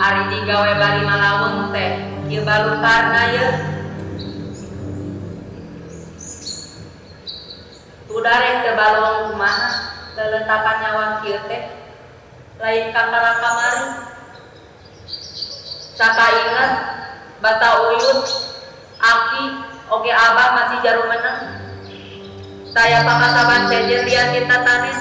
Ari digawe bari malaweng teh ieu balukarna ye. Tudarek teu balong kumaha leletapan nyawa kieu teh lain kakara kamari. Saka ingat basa uyut aki oge abah masih jarumeneng. Taya pakasaban sejen lian kita tanen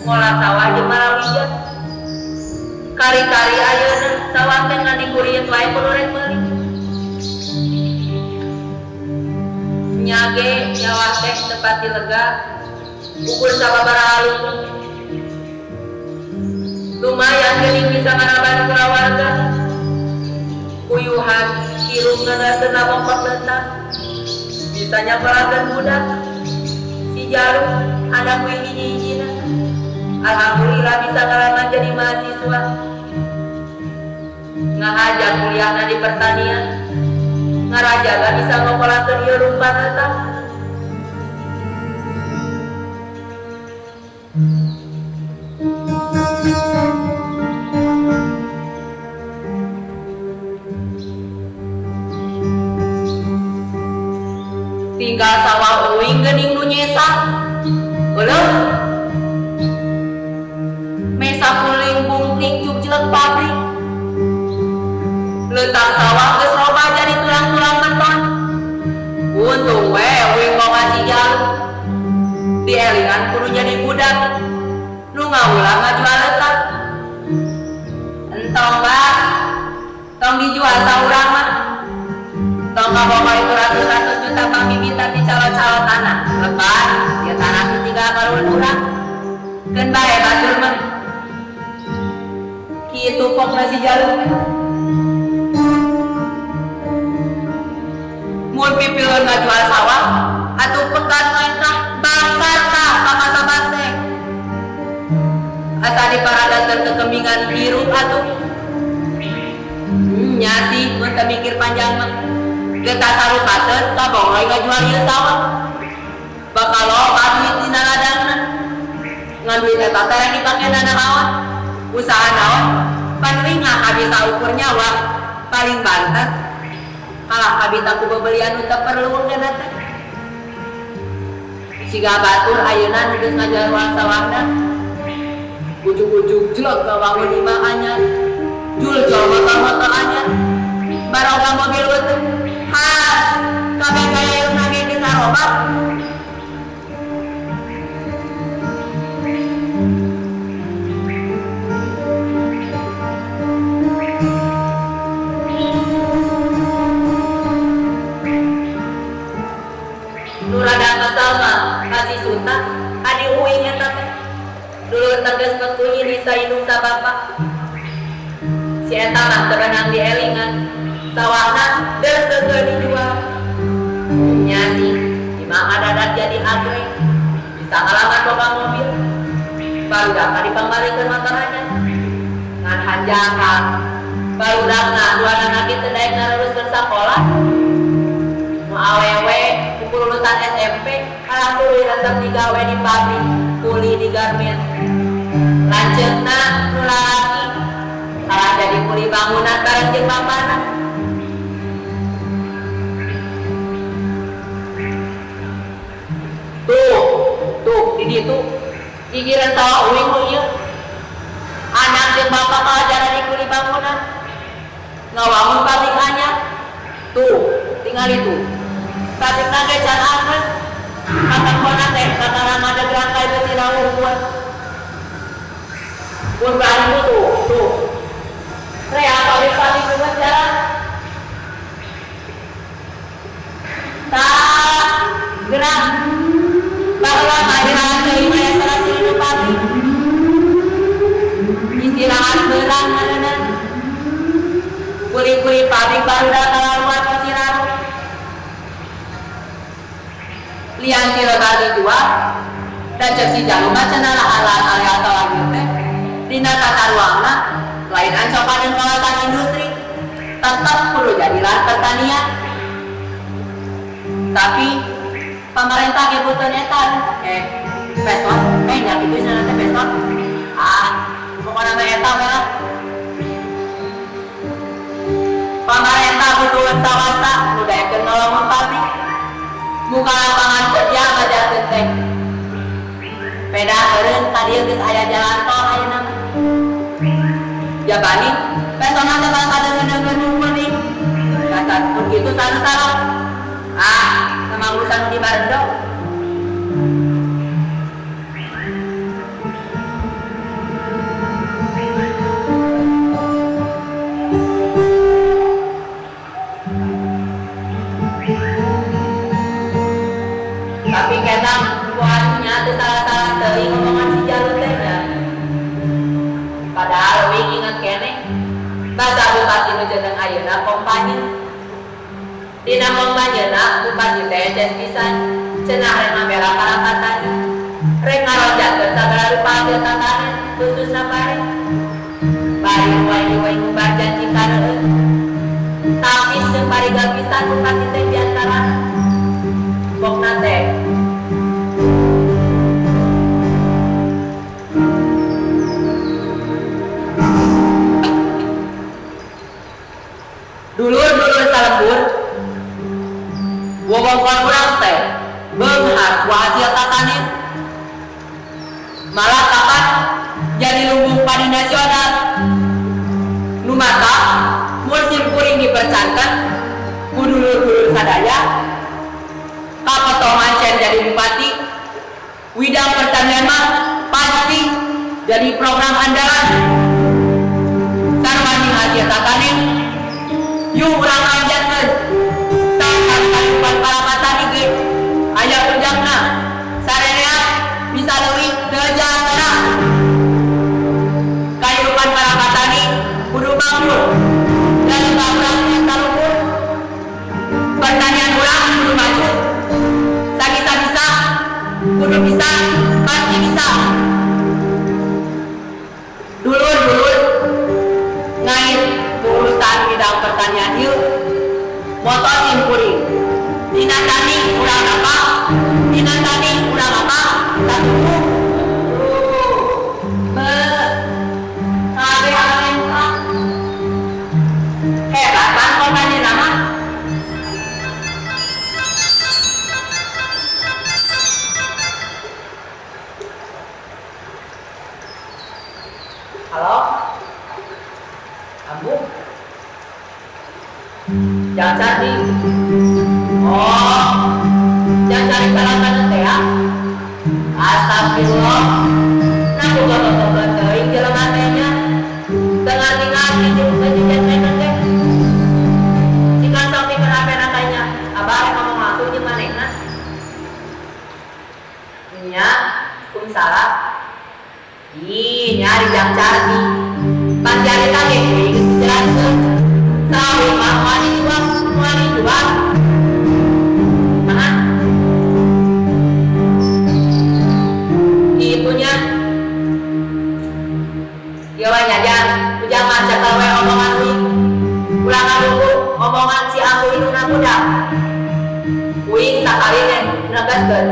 ngolah sawah jeung marawijan. Kari-kari ayeuna sawah teh ngan dikuriet wae kudu rek meuli. Nyage nyawa teh teu pati lega ukur sababaraha leuweung. Lumayan geuning bisa ngaraban kulawarga. Uyuhan hirup ngeuneuhkeun labongkot leutak. Bisa nyakorakeun budak. Si Jalu anak uing hiji-hijina. Alhamdulillah bisa ngalaman jadi mahasiswa. Ngahaja kuliahna di pertanian. Ngarajaga bisa ngokolakeun ieu rumpan leutak. Tinggal sawah uing geuning nu nyesa. Euleuh. Mesa kuling bungkling cukclek pabrik. Leutak sawah geus loba jadi tulang-tulang beton. Untung we uing boga si Jalu. Dielingan kudu jadi budak. Nu ngaulang ngajual leutak. Entong bah. Tong dijual saurang mah. Tong kaboga itu ratus-ratus juta pambibitan di calo-calo tanah. Lepas, ya tanah itu tinggal karuhun urang. Keun bae batur mah. Kitu pokna si Jalu teh. Mun pipilun ngajual sawah, atuh pekat lengkah bakar tah pakasaban teh. Asa diparadakeun kekembingan hirup atuh. Nya sih mun teu mikir panjang mah. Geus sarupateun kabongoy ngajual ieu sawah. Bakal loba duit dina ladangna. Ngan duit eta teh rek dipake nanaon? Usaha naon? Pan uing kabisa ukur nyawa paling banter. Kalah kabita ku bebelian nu teu perlu kana teh. Siga batur ayeuna nu geus ngajual sawahna. Ujug-ujug jelek ngawangun imah anyar. Jul-jul motor-motor anyar. Baroga mobil eueuh. Ha, kabeh gaya ilmu ge geus sarobat. Nu rada kesal mah ka si Suta adi uing eta teh. Dulur tegas mekunyi di saindung sabapa. Si eta mah teu beunang dielingan. Sawahna geus keukeuh dijual. Nya sih, imah adadat jadi agre. Bisa ngalaman boga mobil. Barudakna dipangbalikeun motor anyar. Ngan hanjakal. Barudakna duanana ge teu daek naruruskeun sakola. Nu awewe ukur lulusan SMP kalah tuluy resep digawe di pabrik, kuli di garmen. Lanceukna nu lalaki kalah jadi kuli bangunan bareng jeung bapana. Tuh, tuh di ditu gigireun sawah uing nu ieu. Anak jeung bapak kalah jadi kuli bangunan. Ngawangun pabrik anyar. Tuh, tingali tuh. Pabrikna ge can anggeus. Katakona teh kakara ngadeg rangkai besi rawuh. Mun bari tuh, tuh. Rea pabrik-pabrik nu geus jalan. Tah, gerak. Baheula mah irahan teuing aya salah sieun pabrik. Istirahat beurang meureuneuh. Kuli-kuli pabrik barudak kalaluar pasiraru. Lian ti lebar dijual dan cek si Jalu mah cenah lahan-lahan areal sawah ieu teh dina tata ruangna lain ancokan jeung kawasan industri tetep kudu jadi lahan pertanian. Tapi pamarentah ge butuh eta veston nya kitu cenah teh veston. Ah, pokona mah eta we lah. Buka lapangan kerja ngajarkeun teh. Peda eureun ka dieu geus aya jalan tol ayeuna mah. Jabani pesona teh bangsa deungeun-deungeun meuning. Dasar pun kitu saru-saru. Ah, memang urusan nu di Barendo. Tapi ketang kuasnya teu salah-salah teuing omongan si Jalu teh nya. Padahal uing inget keneh basa bupati nu jeneng ayeuna kompanye. Dina kompanyena bupati teh eces pisan cenah rek ngabela para patani. Rek ngaronjatkeun sagala rupa hasil tatanen khususna pare. Bari wae ngumbar janji kareueut. Tapis jeung parigal pisan bupati teh diantarana. Pokna teh dulur-dulur salembur wewengkon urang teh beunghar ku hasil tatanen malah kapan jadi lumbung padi nasional nu mata mun sim kuring dipercanten ku dulur-dulur sadaya kapotongan cen jadi bupati widang pertanian mah pasti jadi program andalan sarwani hasil tatanen yuk urang lanjutkeun tangkan kehidupan para petani ge aya ujangna sarerea bisa leuwih sejahtera kehidupan para petani kudu makmur dan urang eta luhur pertanian urang kudu maju sabisa-bisa kudu bisa pasti bisa dulur-dulur ngait urusan bidang pertanian ieu motor sim kuring dina tani urang apa dina tani urang apa satuku be kabeh amenka hebat kan kompanye nama. Halo Ambu jangan cari. Oh, jangan cari salah teh ya. Astagfirullah. Nah, boga boga teuing jelema teh nya. Teu ngarti-ngarti jeung kajian teh. Cikan sok pikeun hapena teh nya. Abah rek ngomong langsung jeung manehna. Nya, kum salah. Ih, nyari jang cari. Panjari teh ge geus dijelaskeun. Sawi mah wani jual, wani jual. Nah, itunya. Ieu we nyajan, ujang mah cekel we omongan uing. Ulah ngadunggu omongan si Ambu indungna budak. Uing sakali negaskeun.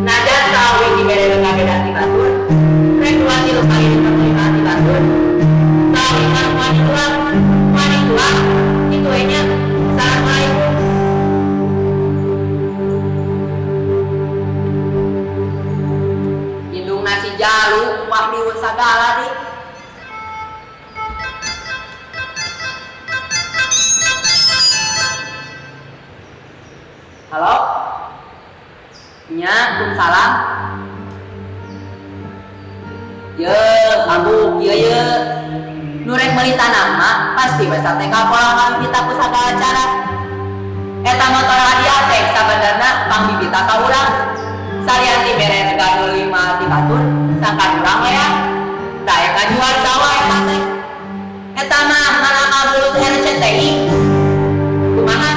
Najan sawi dibere ngabeda ti batur, rek dua tilu kali diterima ti batur. Sawi mah wani jual, wani jual. Itu we nya. Assalamualaikum. Indung nasi jalu wah diwun sagala di. Halo? Nya, kum salam. Ye, ambu, ye ye. Nu rek meuli tanah mah pasti we sate ka pola kabibita ku sagala cara. Eta motor hadiah teh sabenerna pangbibita ka urang. Salian ti bere rega 25 ti batur, sangkan urang we ya. Daek ngajual sawah eta teh. Eta mah nganakal lulus RCTI. Kumaha?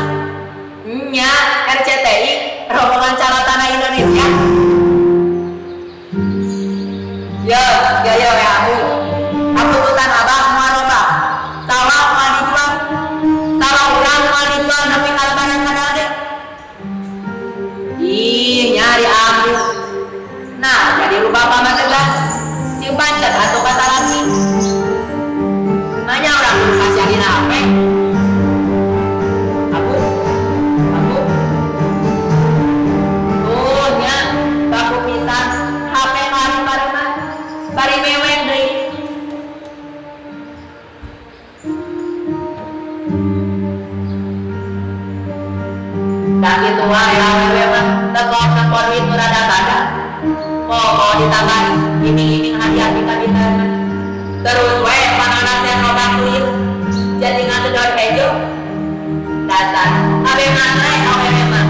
Nya, RCTI, rombongan calon tanah Indonesia. Yo, yo yo ya abu. Kaputusan abah moal robah. Sawah moal dijual. Sawah urang moal dijual nepi ka lebaran kadal ge. Ih, nyari abu. Nah, jadi lu bapak mah tegas. Simpan Sakitu wae awewe mah teu nempo duit nu rada bada. Komo ditambah iming-iming hadiah dikabitaran. Terus we panonna teh robah duit jadi ngagedor hejo. Dasar kabeh matre awewe mah.